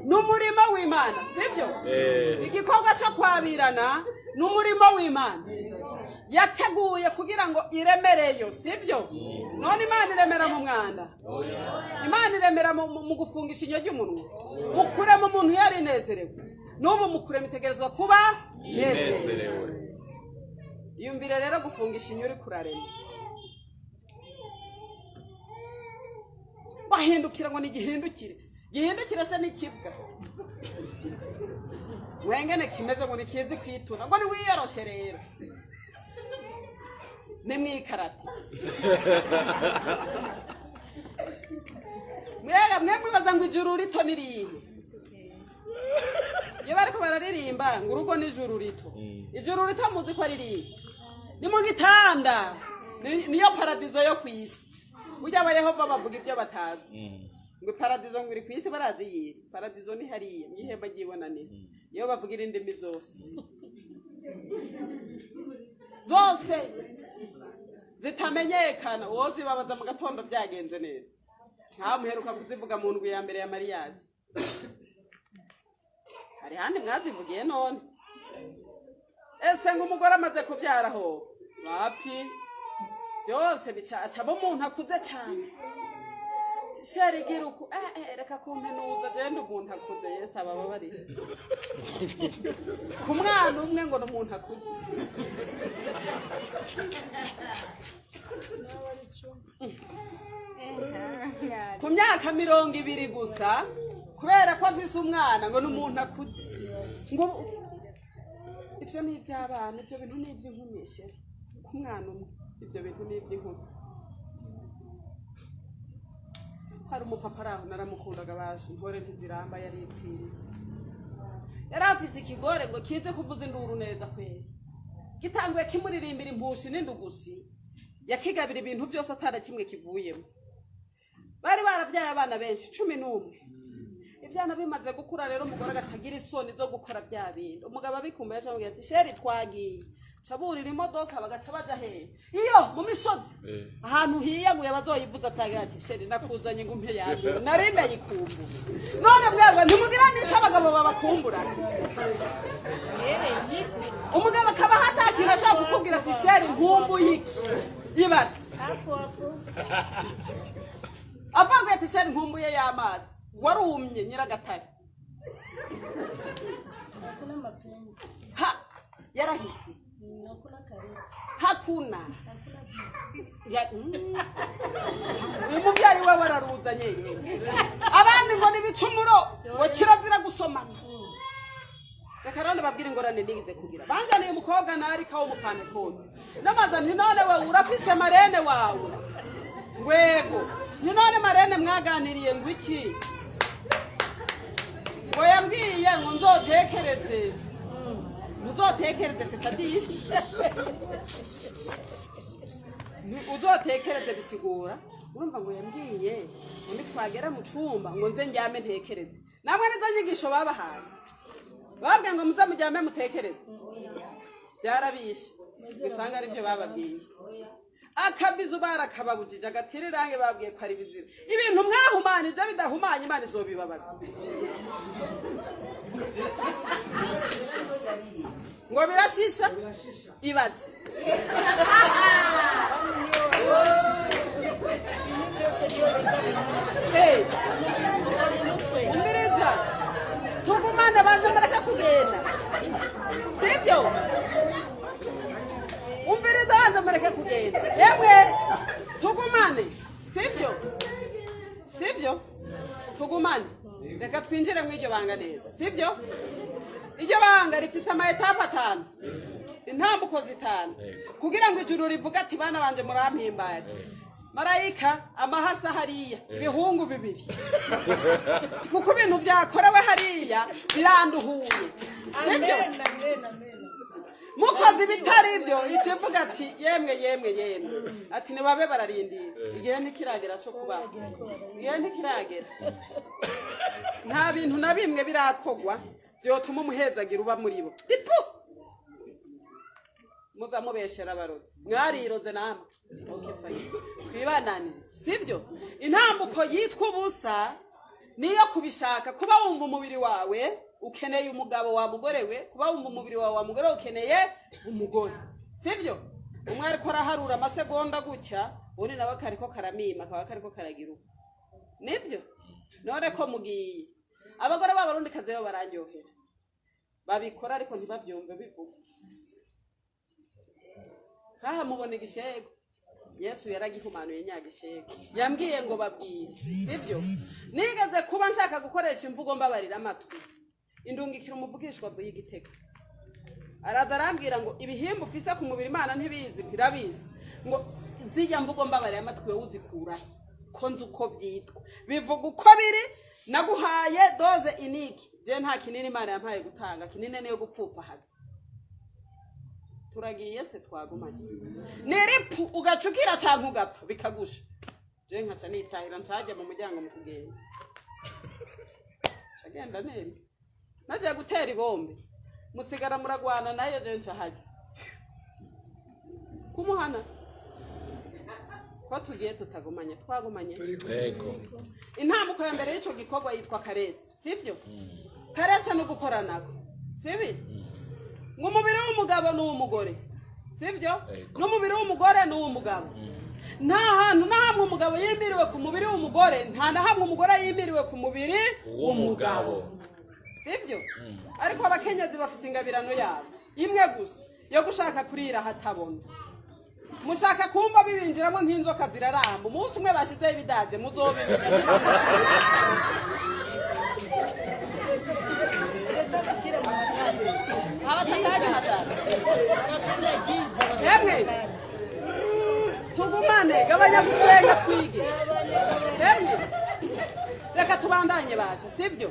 Ni umurimo w'Imana, sibyo? Igikorwa cyo kwabirana ni umurimo w'Imana yateguye kugira ngo iremereyo, sibyo? None Imana iremera mu mwanda? Imana iremera mu gufungisha inyo ry'umunwa, mu kurema umuntu yarinezerewe. N'ubu mu kurema itegerezwa kuba nezerewe. Inezerewe. Yumvire rero gufungisha inyo uri kurarema, wahindukira ngo nigihindukire, gihindukire se n'ikibwa wengene kimeze ngo nikizi kwitura, ngo niwiyoroshe rero nimwikarate. Mwega mwe mwibaza ngo ijuru rito nirihe? Iyo bariko bararirimba ngo urugo n'ijuru rito, ijuru rito muzi ko ari rihe? Ni mu gitanda. Niyo paradizo yo ku isi. Burya Abayehova bavuga ibyo batazi, ngo paradizo ngo iri ku isi, barazi yihe paradizo? Ni hariya mw'ihema ry'ibonaniro, iyo bavugira indimi zose zose zitamenyekana. Uwo zibabaza mu gatondo byagenze neza, ntamuheruka kuzivuga mu ndwi ya mbere ya mariage. Hari handi mwazivugiye? None ese ngo umugore amaze kubyara ho wapi, byose bica acamo umuntu akuze cyane. Chéri, gira uku, reka kumpenuza, jenda umuntu akuze. Yesu abababarire ku mwana umwe ngo ni umuntu akuze. Ku myaka 20 gusa, kubera ko afise umwana, ngo ni umuntu akuze. Ngo ivyo ni ivy'abana, ivyo bintu ni ivy'inkumi. Chéri, ku mwana umwe, ivyo bintu ni ivy'inkumi. Hari umupapa ari aho naramukundaga, baje intore ntiziramba, yaripfiriye. Yari afise ikigore ngo kize kuvuza induru neza kweri, gitanguye kimuririmbira impushi n'indugusi, yakigabira ibintu byose atara kimwe kivuyemo. Bari baravyaye abana benshi, 11. Ivyana bimaze gukura rero, umugore agaca agira isoni zo gukora bya bindi. Umugabo abikumbuye aca amubwira ati: "Chéri, twagiye." Ca burira imodoka, bagaca baja hehe? Iyo mu misozi, ahantu hiyaguye bazoyivuza. Atagira ati: "Chéri, nakuzanye ngo umpe yandure, nari ndayikumbuye." None mwebwe ntimugira n'ico abagabo babakumbura? Umugabo akaba hatakintu ashaka kukubwira ati: "Chéri, nkumbuye iki?" Yibaze avuga ati: "Chéri, nkumbuye y'amazi warumye nyiragatare." Hakuna mapenzi. Ha, yarahise. Hakuna caresse. Hakuna. Hakuna bizu. Uyu mubyeyi we wararuzanye abandi ngo ni ibicumuro, ngo kirazira gusomana. Reka rero ndababwire ingorane nigeze kugira. Banzaniye umukobwa narika w'umupantekote, namaze nti: "None we urafise marraine wawe?" Ngwego. Nti: "None marraine mwaganiriye ngo iki?" Ngo yambwiye ngo nzotekereze. Uzotekereze, c'est-à-dire uzotekereze bisigura, urumva, ngo yambwiye ngo nitwagera mu cumba ngo nze njyame ntekereze. Namwe nizo nyigisho babahaye? Babwiye ngo muze mujyame mutekereze? Byarabishe, bisanga aribyo bababwiye. Akabizu barakababujije, agatira irange babwiye ko ari bizira. Ibintu mwahumanije bidahumanye, Imana izobibabaza. Ngo birashisha, ibaze. Hey, umviriza, tugumane, banza mureke kugenda, sibyo? Umviriza, banza mureke kugenda. Yemwe, tugumane, sibyo? Sibyo, tugumane. Reka twinjire mu iryo banga neza, sibyo? Iryo banga rifise ama étapes atanu, intambuko zitanu, kugira ngo ijuru rivuge ati: "Bana banje, murampimbaye." Marayika amahasa hariya ibihungu bibiri, kuko ibintu byakorewe hariya biranduhuye, sibyo? Amen, amen, amen. Mukoze ibitari ibyo, ikivuga ati: "Yemwe, yemwe, yemwe," ati: "Nibabe bararindira, igihe ntikiragera cyo kubaho, igihe ntikiragera." Nta bintu na bimwe birakogwa byotuma umuhezagira uba muri bo. Tipu muza mubeshera abarozi, mwariroze namwe. Okay, fine, twibananirize, sivyo? Intambuko yitwa ubusa. Niyo kubishaka, kuba wumva umubiri wawe ukeneye umugabo wa mugore we, kuba wumva umubiri wawe wa mugore we ukeneye umugore, sibyo? Umwe ariko araharura amasegonda gutya, undi nawe kariko karamima, kaba kariko karagira uko. Nibyo? None ko mugiye, abagore b'Abarundi kazi rero barandyohera, babikora ariko ntibabyumve bivugwa. Nkaha mubona igishego, Yesu yaragihumanuye nyagishego. Yambwiye ngo babwire, sibyo? Nigeze kuba nshaka gukoresha imvugo mbabarira amatwi, indungikira umuvugishwa avuye igitego, araza arambwira ngo ibihimba ufise ku mubiri Imana ntibizi, ntirabizi. Ngo zijya mvugo mbabarira amatwi, wowe uzikurahe ko nzi uko byitwa, bivuga uko biri? Naguhaye dose iniki? Je nta kinini Imana yampaye gutanga, kinini niyo gupfupfahaza. Turagiye se, twagumanye niripu ugacukira cyangwa ugapfa bikagusha. Je nkaca nitahira, ncajya mu muryango, mu kugenda ncagenda nembe nagiye gutera ibombe, musigara muragwana nayo. Je nca hajya kumuhana ko tugiye tutagumanye, twagumanye. Yego. Intambuko ya mbere y'ico gikorwa yitwa caresse, sivyo? Caresse ni ugukoranako, sibi? Ngo umubiri w'umugabo ni uw'umugore, sivyo? Yego. N'umubiri w'umugore ni uw'umugabo. Nta hantu na hamwe umugabo yimiriwe ku mubiri w'umugore, nta na hamwe umugore yimiriwe ku mubiri w'umugabo. Sivyo? Ariko abakenyezi bafise ingabirano yabo imwe gusa yo gushaka kurira hatabona. Mushaka kumva bibinjiramo nk'inzoka ziraramba. Umunsi umwe bashizeho ibidaje, muzobimenya. Ndashaka mama. Abatakaje hatatu. Wanapenda giza. Emwe, tugumane, gabanya kuturenga, twige. Emwe, reka tubandanye baje, sibyo?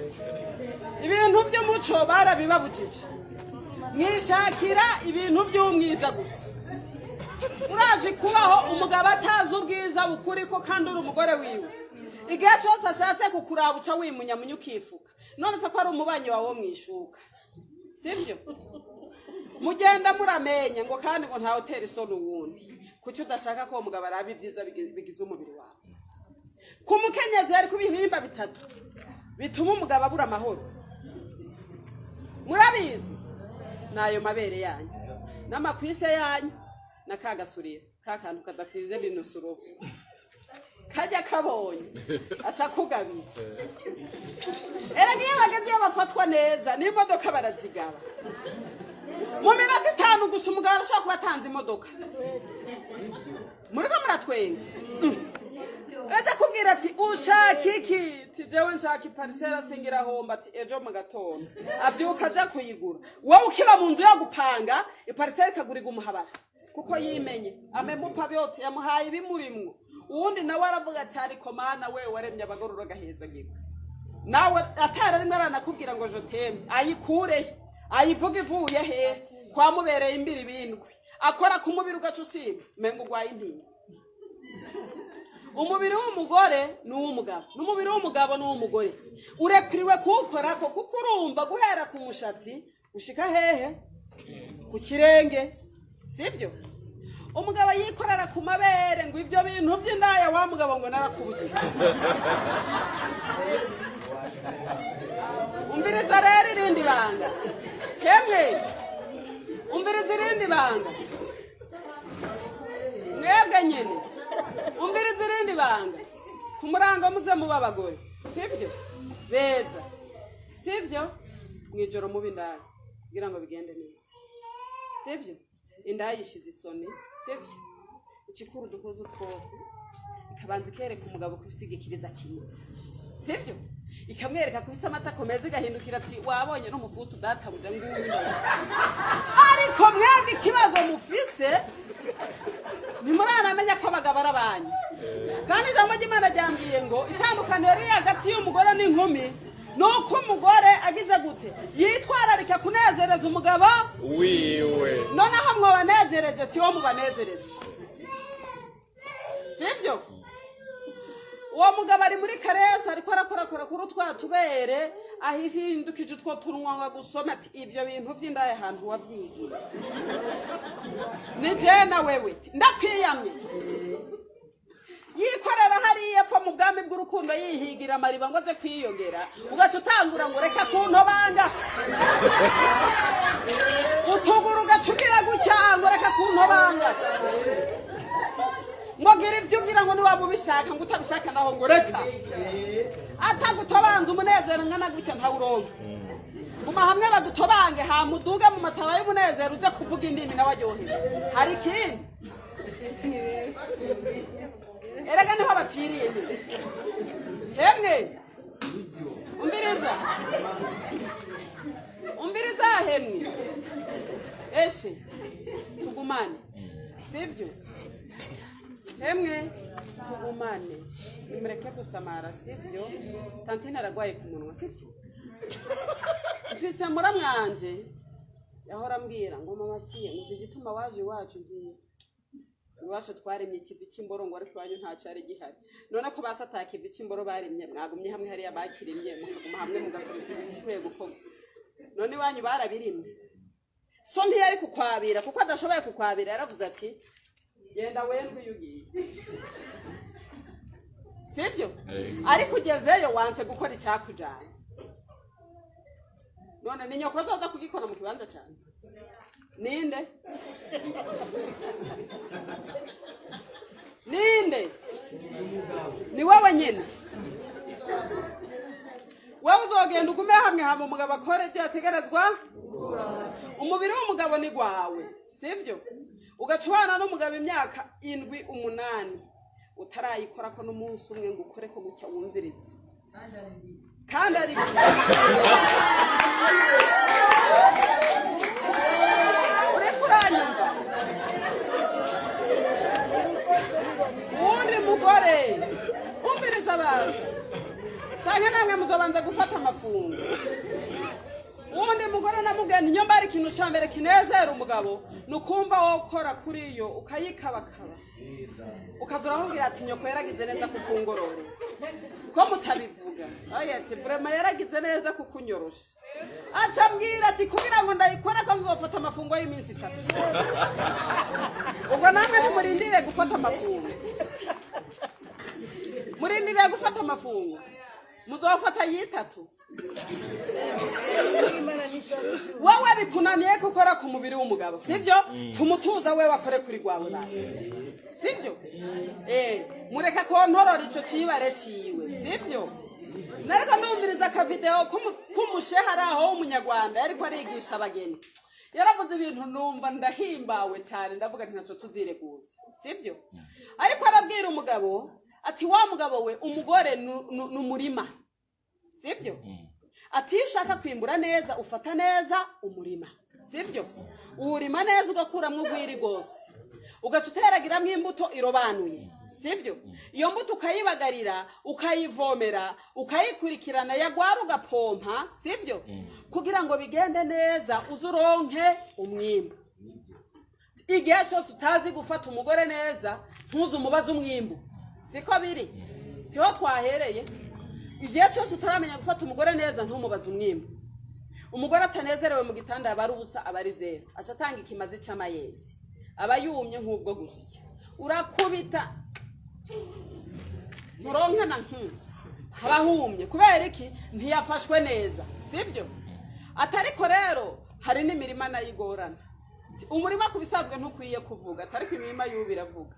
Ibintu by'umuco barabibabujije, mwishakira ibintu by'umwiza gusa. Urazi kubaho umugabo atazi ubwiza bukuriko kandi uri umugore wiwe? Igihe cyose ashatse kukuraba uca wimunyamunya, ukifuka. None se ko ari umubanyi wawe wo mwishuka, sibyo? Mugenda muramenya ngo kandi ngo ntawe utera isoni uwundi. Kuki udashaka ko uwo mugabo araba ibyiza bigize umubiri wawe? Ku mukenyezi hari ku bihimba bitatu bituma umugabo abura amahoro, murabizi? N'ayo mabere yanyu n'amakwise yanyu na ka gasurira, ka kantu kadafize rinusurubu kajya kabonye aca kugabira. Erega iyo bageze iyo bafatwa neza n'imodoka barazigaba mu minota 5 gusa. Umugabo arashobora kuba atanze imodoka. Muriko muratwenga. Ejo akubwira ati ushaka iki? Ati jewe nshaka iparcelle, singira homba. Ati ejo mu gatondo avyuka aja kuyigura, wowe ukiba mu nzu yo gupanga. Iparcelle ikagurirwa umuhabara kuko yimenye amemupa byose, yamuhaye ibimurimwo. Uwundi nawe aravuga ati ariko Mana we waremye abagore uragahezagirwa. Nawe atara rimwe aranakubwira ngo je t'aime, ayikurehe? Ayivuga ivuye he? Kwamubereye imbiri bindwi akora ku mubiri ugaca usimba, mengo urwaye intinyi. Umubiri w'umugore ni uw'umugabo, n'umubiri w'umugabo ni uw'umugore. Urekuriwe kuwukorako kuko urumva guhera ku mushatsi ushika hehe? Ku kirenge, sibyo? Umugabo yikorera ku mabere ngo ibyo bintu by'indaya, wa mugabo ngo narakubujije. Umviriza rero irindi banga. Hemwe, umviriza irindi banga. Mwebwe nyine, umviriza irindi banga. Ku murango muze muba abagore, sibyo? Beza, sibyo? Mu ijoro muba indaya kugira ngo bigende neza, sibyo? Indaya yishize isoni, sibyo? Ikikura uduhuzu twose, ikabanza ikereka umugabo ko ifise igikiriza cyiza, sibyo? Ikamwereka ko ifise amatako meza, igahindukira ati wabonye n'umufutu databuja nguyu. Ariko mwebwe ikibazo mufise, ntimuranamenya ko abagabo ari abanyu. Kandi ijambo ry'Imana ryambwiye ngo itandukaniro riri hagati y'umugore n'inkumi ni uko umugore agize gute? Yitwararika kunezereza umugabo wiwe. Noneho mwabanezereje, si wo mubanezereza, sibyo? Uwo mugabo ari muri caresse, ariko arakorakora kuri utwa tubere, ahindukije utwo tunwa ngo agusome, ati ibyo bintu by'indaya ahantu wabyigiye ni je na wewe. Ati, ndakwiyamye. Yikorera hariya apfa mu bwami bw'urukundo, yihigira amariba ngo aje kwiyongera, ugaca utangura ngo reka kuntobanga utuguru, ugaca ugira gutya ngo reka kuntobanga, ngo gira ibyo ugira, ngo niwaba ubishaka, ngo utabishaka naho ngo reka. Atagutobanza umunezero ngana gutya ntawuronka. Guma hamwe bagutobange, hama uduge mu mataba y'umunezero, uje kuvuga indimi nawe aryohewe. Hari ikindi erega niho bapfiriye nyine. Hemwe, umviriza, umviriza hemwe, eshe tugumane, sivyo? Hemwe, tugumane, nimureke gusamara, sivyo? Tantine aragwaye ku munwa, sivyo? Mfise muramwanje yahora ambwira ngo mama siye muzi igituma waje iwacu, nti iwacu twaremye ikivi cy'imboro, ngo ariko iwanyu nta cyari gihari. None ko basi ata kivi cy'imboro barimye, mwagumye hamwe hariya bakirimye, mukaguma hamwe mugakora ibikwiye gukorwa. None iwanyu barabirimye, so ntiyari kukwabira kuko adashoboye kukwabira. Yaravuze ati genda wendwe iyo ugiye, sibyo? Yego. Ariko ugezeyo wanse gukora icyakujyanye. None ni nyoko azaza kugikora mu kibanza cyane? Ninde, ninde? Ni wowe nyine. Wowe uzogenda ugume hamwe, hama umugabo akora ibyo yategerezwa. Umubiri w'umugabo ni gwawe, sibyo? Ugaca ubana n'umugabo imyaka 7, 8, utarayikora ko n'umunsi umwe ngo ukore ko gutya wumvirize, kandi ari uriko uranyumva. Uwundi mugore, umviriza abantu, canke namwe muzobanza gufata amafungo. Uwundi mugore namubwiye nti nyomba hari ikintu ca mbere kinezera umugabo, ni ukumva wokora kuri iyo ukayikabakaba, ukaza uramubwira ati nyoko yaragize neza kukungororera. Ko mutabivuga? Oya, ati vraiment yaragize neza kukunyorosha. Aca ambwira ati kugira ngo ndayikore ko nzofata amafungo y'iminsi 3. Ubwo namwe ntimurindire gufata amafungo, murindire gufata amafungo, muzofata yitatu. Wowe bikunaniye gukora ku mubiri w'umugabo, sivyo? Tumutuza wewe akore kuri rwawe basi, sivyo? Mureka kontorora ico cibare ciwe, sivyo? Nariko ndumviriza akavideo k'umusheha ari aho w'umunyarwanda, yariko arigisha abageni, yaravuze ibintu numva ndahimbawe cyane, ndavuga nti ntacyo tuzireguza, sivyo? Ariko arabwira umugabo ati wa mugabo we, umugore ni umurima, sivyo? Ati iyo ushaka kwimbura neza ufata neza umurima, sivyo? Uwurima neza ugakuramwo urwiri rwose, ugaca uteragiramwo imbuto irobanuye, sivyo? Iyo mbuto ukayibagarira, ukayivomera, ukayikurikirana, yagwara ugapompa, sivyo? Kugira ngo bigende neza uze uronke umwimbu. Igihe cyose utazi gufata umugore neza, ntuze umubaze umwimbu. Siko biri? Siho twahereye? Igihe cyose utaramenya gufata umugore neza, ntumubaze umwimbu. Umugore atanezerewe mu gitanda aba ari ubusa, aba ari zero, aca atanga ikimazi c'amayezi, aba yumye nk'ubwo gusya, urakubita nturonka na haba humye. Kubera iki? Ntiyafashwe neza, sibyo? Atariko rero hari n'imirima nayo igorana. Umurima ku bisanzwe ntukwiye kuvuga, atariko imirima y'ubu iravuga.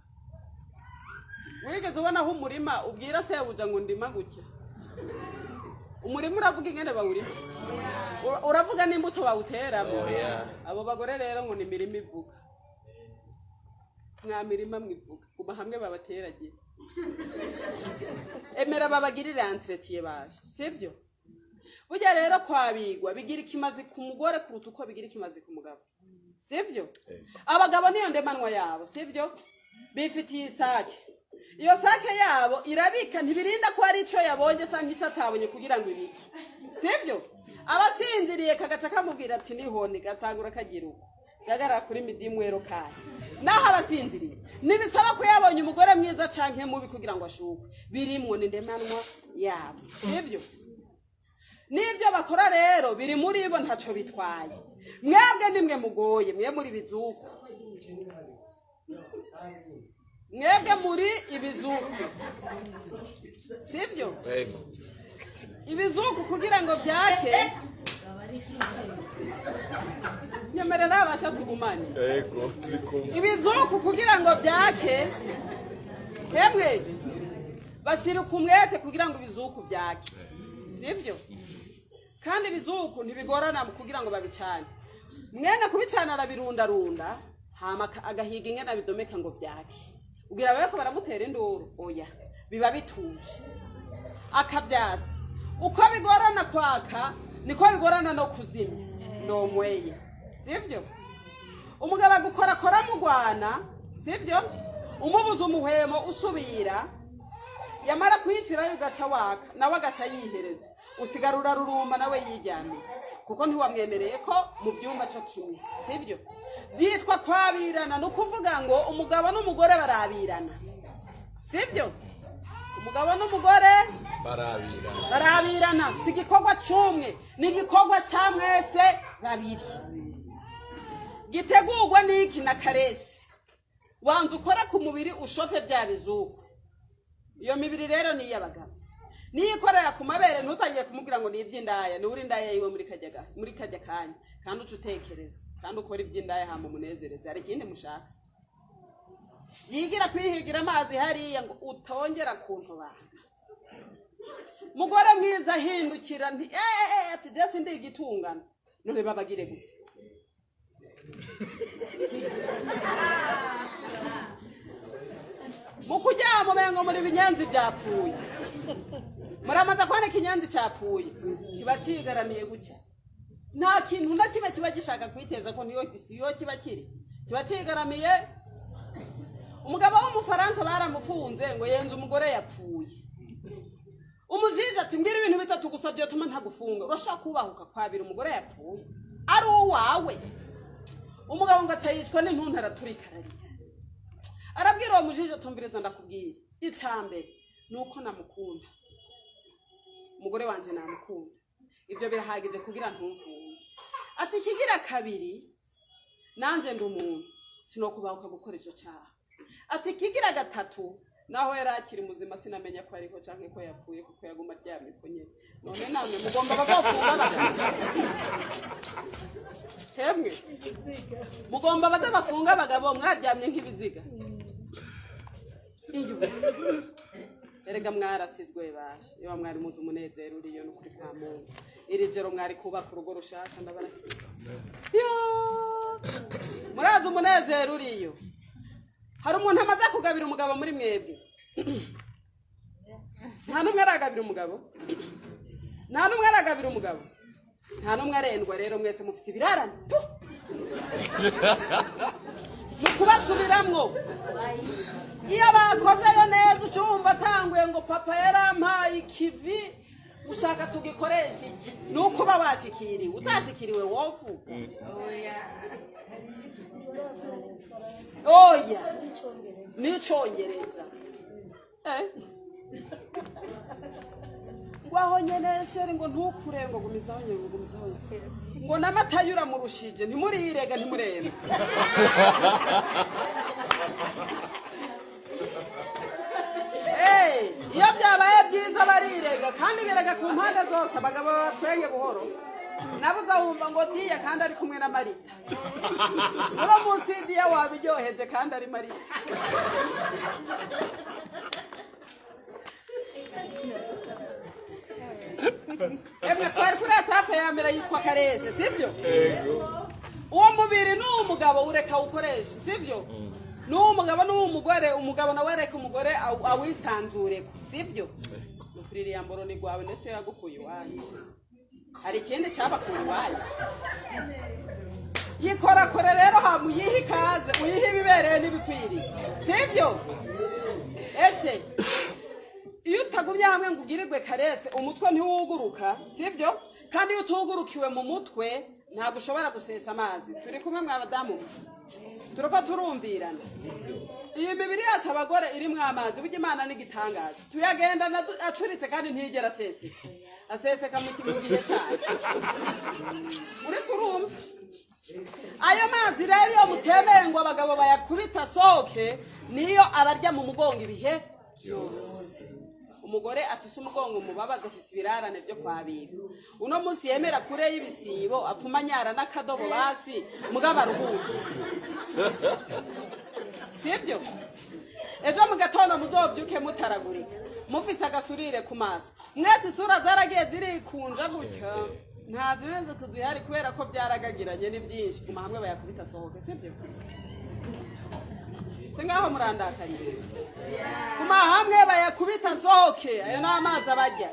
Wigeze ubona aho umurima ubwira sebuja ngo ndima gutya? Umurima uravuga ingene bawurima? Uravuga n'imbuto bawuteramo? Oya. Abo bagore rero ngo ni imirima ivuga. Mwa mirima mwivuga, guma hamwe babateragira, emera babagirire entretien baje, sivyo? Burya rero kwabigwa bigira ikimazi ku mugore kuruta uko bigira ikimazi ku mugabo, sivyo? Abagabo niyo ndemanwa yabo, sivyo? Bifitiye isake, iyo sake yabo irabika, ntibirinda ko hari ico yabonye canke ico atabonye kugira ngo ibike, sivyo? Abasinziriye kagaca kamubwira ati nihoni, gatangura kagira uko jagarara kuri midimwero kayo. Naho abasinziriye, ntibisaba ko yabonye umugore mwiza canke mubi kugira ngo ashukwe, birimwo, ni ndemanwa yabo, sivyo? N'ibyo bakora rero biri muri bo, ntaco bitwaye. Mwebwe nimwe mugoye, mwe muri bizuku. Mwebwe muri ibizuku, sibyo? Ego. Ibizuku kugira ngo byake, nyemerera abasha tugumane. Ego, turi kumwe. Ibizuku kugira ngo byake, hemwe bashyira umwete kugira ngo ibizuku byake, sibyo? Kandi ibizuku ntibigorana mu kugira ngo babicane. Mwene kubicana arabirundarunda, hama agahiga ingene abidomeka ngo byake. Ugira babe ko baramutera induru? Oya, biba bituje. Akabyatsa uko bigorana kwaka niko bigorana no kuzimya ndomweye, sibyo? Umugabo agukorakora mugwana, sibyo? Umubuza umuhwemo, usubira yamara kuyishyirayo ugaca waka, nawe agaca yihereza, usigara urarurumba nawe yijyamiye, kuko ntiwamwemereye ko mu byumba cyo kimwe, sibyo? Byitwa kwabirana. Ni ukuvuga ngo umugabo n'umugore barabirana, sibyo? Umugabo n'umugore Barabira. Barabirana. Si igikorwa cy'umwe, ni igikorwa cya mwese babiri, gitegurwa n'iki? Na caresse. Wanza ukore ku mubiri, ushofe bya bizuku. Iyo mibiri rero ni iy'abagabo. Niyo ikorera ku mabere, ntutangire kumubwira ngo ni iby'indaya. Ni uri indaya yiwe muri kajya kanya, kandi uca utekereza kandi ukora iby'indaya, hama umunezereze. Hari ikindi mushaka? Yigira kwihigira amazi hariya ngo utongera kuntobanga. Mugore mwiza, ahindukira nti eee, ati jesi ndi igitungano. None babagire gute? Mu kuryama umengo muri binyanzi byapfuye. Muramaze kubona ikinyanzi cyapfuye, kiba kigaramiye gutya, nta kintu na kimwe kiba gishaka kwiteza ko niyo siyo kiba kiri, kiba kigaramiye. Umugabo w'Umufaransa baramufunze ngo yenze umugore yapfuye. Umujiji ati: "Mbwira ibintu bitatu gusa byotuma ntagufunga. Urashaka kubahuka kwabira umugore yapfuye ari uwawe?" Umugabo ngo aca yicwa n'intuntu, araturika, ararira. Arabwira uwo mujiji atumbiriza: "Ndakubwira, icya mbere ni uko namukunda, umugore wanje namukunda, ibyo birahagije kugira ntumfunge." Ati: "Ikigira kabiri, nanjye ndi umuntu, sinokubahuka gukora icyo cyaha." Ati: "Ikigira gatatu, naho yari akiri muzima sinamenya ko ariho cyangwa ko yapfuye, kuko yaguma aryamye ko nyine." None namwe mugomba bazafunga abagabo? Hemwe, mugomba baze bafunga abagabo mwaryamye nk'ibiziga? Iyo erega mwarasizwe baje, iyo mwari muzi umunezero uriyo, n'ukuri kwa Mungu, iri joro mwari kubaka urugo rushasha. Ndabara yo murazi umunezero uriyo. Hari umuntu amaze kugabira umugabo muri mwebwe? Nta n'umwe aragabira umugabo, nta n'umwe aragabira umugabo, nta n'umwe arendwa. Rero mwese mufise ibirarane. Tu! Mu kubasubiramwo, iyo bakozeyo neza, ucumva atanguye ngo: "Papa yarampaye ikivi, ushaka tugikoresha iki?" Ni uko uba washikiriwe. Utashikiriwe wovuga oya n'icongereza. Ngo aho nyene chéri, ngo ntukure, ngo gumizaho nyene, ngo gumizaho nyene, ngo n'amatayo uramurushije. Ntimurirega, ntimurebe. Iyo byabaye byiza barirega, kandi birega ku mpande zose. Abagabo batwenge buhoro, nabo uzawumva ngo diya kandi ari kumwe na Marita. Uno munsi diya wabiryoheje kandi ari Marita. Emwe, twari kuri étape ya mbere yitwa caresse, sibyo? Ego. Uwo mubiri ni uw'umugabo, ureka awukoreshe, sibyo? Ni uw'umugabo n'uw'umugore. Umugabo nawe areka umugore awisanzureko, sibyo? Ni ukuri iriya mboro ni rwawe, ndetse iyo yagukuye iwanyu, hari ikindi cyabakuye iwanyu? Yikorakore rero, hama uyihe ikaze, uyihe ibibereye n'ibikwiriye, sibyo? Eshe, iyo utagumye hamwe ngo ugirirwe caresse, umutwe ntiwuguruka, sibyo? Kandi iyo utugurukiwe mu mutwe, ntabwo ushobora gusesa amazi. Turi kumwe mwa badamu mwe? Turiko turumvirana? Iyi mibiri yacu abagore irimwo amazi. Burya Imana n'igitangaza, tuyagendana acuritse kandi ntiyigera aseseka, aseseka mu gihe cyayo. Uretse urumva ayo mazi rero, iyo mutemeye ngo abagabo bayakubita asohoke. Niyo abarya mu mugongo ibihe byose. Umugore afise umugongo mubabaza, afise ibirarane byo kwabira, uno munsi yemera kure y'ibisibo, apfuma anyara n'akadobo basi, mugabo aruhuke, sibyo? Ejo mu gatondo muzobyuke mutaragurika, mufise agasurire ku maso. Mwese isura zaragiye zirikunja gutya, nta zimeze kuzihari kubera ko byaragagiranye, ni byinshi. Guma hamwe bayakubita asohoke, sibyo? Si ngaho murandakariye? Guma hamwe bayakubita asohoke. Ayo ni amazi abajya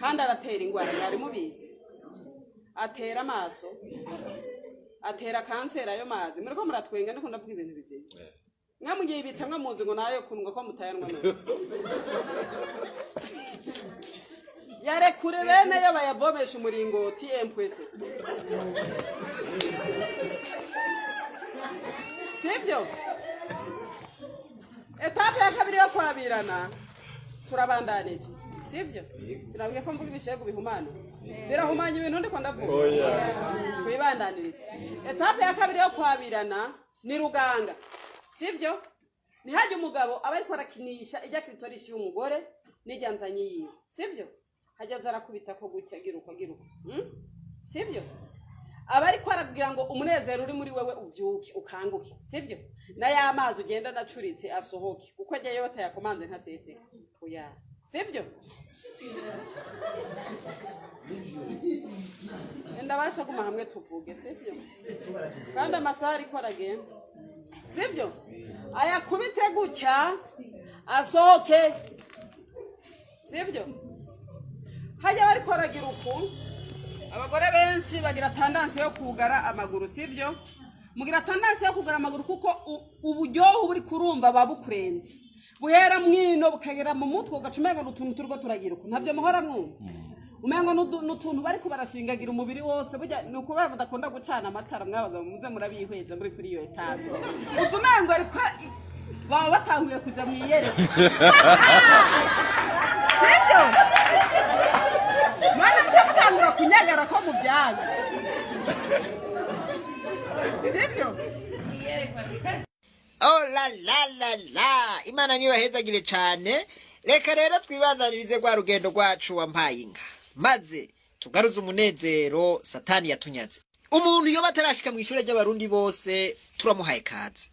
kandi aratera indwara. Mwari mubizi? Atera amaso, atera kanseri ayo mazi. Muriko muratwenga, ndiko ndavuga ibintu bizima. Mwe mugibitse, mwe muzi ngo nayo kundwa ko mutayanwa none. Yarekure bene yo bayavomesha umuringoti empwese, sibyo? Étape ya kabiri yo kwabirana, turabandanije, sibyo? Sinabwiye ko mvuga ibishegu bihumana, birahumanya ibintu ndiko ndavuga. Oya. Twibandanirize. Étape ya kabiri yo kwabirana ni ruganga, sibyo? Ntihajye umugabo aba ariko arakinisha ijya clitoris y'umugore n'ijya nzanyi yiwe, sibyo? Hajya aza arakubita ko gutya, agira uko, agira uko, Sibyo? Aba ariko arabwira ngo umunezero uri muri wewe uvyuke, ukanguke, sibyo? Na ya mazi ugenda anacuritse asohoke, kuko ajyayo batayakomanze ntaseseka, oya, sibyo? Ndabasha guma hamwe tuvuge, sibyo? Kandi amasaha ariko aragenda, sibyo? Ayakubite gutya asohoke, sibyo? Hajya bariko baragira uku. Abagore benshi bagira tendance yo kugara amaguru, sivyo? Mugira tendance yo kugara amaguru kuko uburyohe buri kurumva buba bukurenze, buhera mwino bukagera mu mutwe, ugaca umengo n'utuntu turiko turagira uku. Ntabyo muhora mwumva? Umengo n'utuntu bariko barashingagira umubiri wose. Burya ni ukubera mudakunda gucana amatara. Mwabaga muze murabihweza muri kuri iyo étape, uza umengo ariko baba batanguye kuja mwiyereka, sibyo? Mwana muce mutangura kunyagara ko mu byaga, sibyo? Oh la la la la, Imana ntibahezagire cyane. Reka rero twibandanirize rwa rugendo rwacu wampaye inka, maze tugaruze umunezero Satani yatunyaze. Umuntu yoba atarashika mu ishure ry'Abarundi bose, turamuhaye kaze.